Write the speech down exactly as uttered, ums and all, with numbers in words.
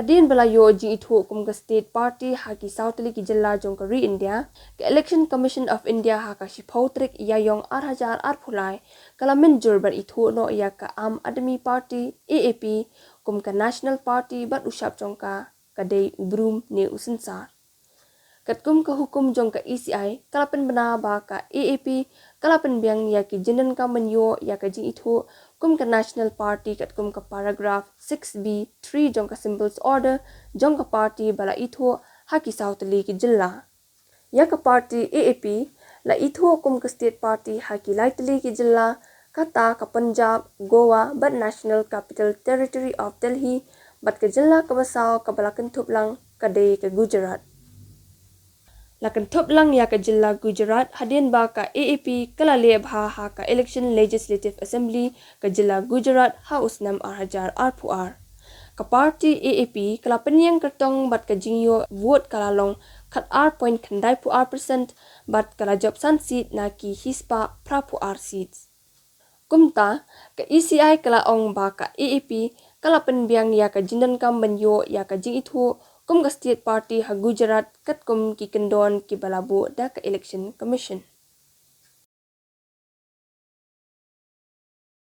Hadien ba la ïoh jingithuh kum ka state party ha ki saw tylli ki jylla jong ka ri India, ka Election Commission of India ha ka shiphew tarik Ïaïong ar hajar arphew lai ka la mynjur ban ithuh noh ïa ka Aam Aadmi Party, A A P, kum ka national party bad u shap jong ka ka dei u brum ne u synsar. Katkum ka hukum jong ka E C I, ka la pynbna ba ka A A P ka la pynbiang ïa ki jingdonkam ban ïoh ïa ka jingithuh kum ka national party katkum ka paragraph six B three jong ka Symbols Order jong ka party ba la ithuh ha ki saw tylli ki jylla. Ïa ka party A A P la ithuh kum ka state party ha ki lai tylli ki jylla, kata ka Punjab, Goa bad National Capital Territory of Delhi, bad ka jylla kaba saw kaba la kynthup lang ka dei ka Gujarat. La kynthup lang ïa ka jylla Gujarat hadien ba ka A A P ka la leh bha ha ka election Legislative Assembly ka jylla Gujarat ha u snem ar hajar arphew ar. Ka party A A P ka la pynïeng kyrtong bad ka jingïoh vote ka la long khat ar point khyndai phew ar percent bad ka la jop san seat na ki shispah phra phew ar seats. Kumta, ka E C I ka la ong ba ka A A P ka la pynbiang ïa ka jingdonkam ban ïoh ïa ka jingithuh kum ka state party ha Gujarat katkum ki kyndon kiba la buh da ka Election Commission.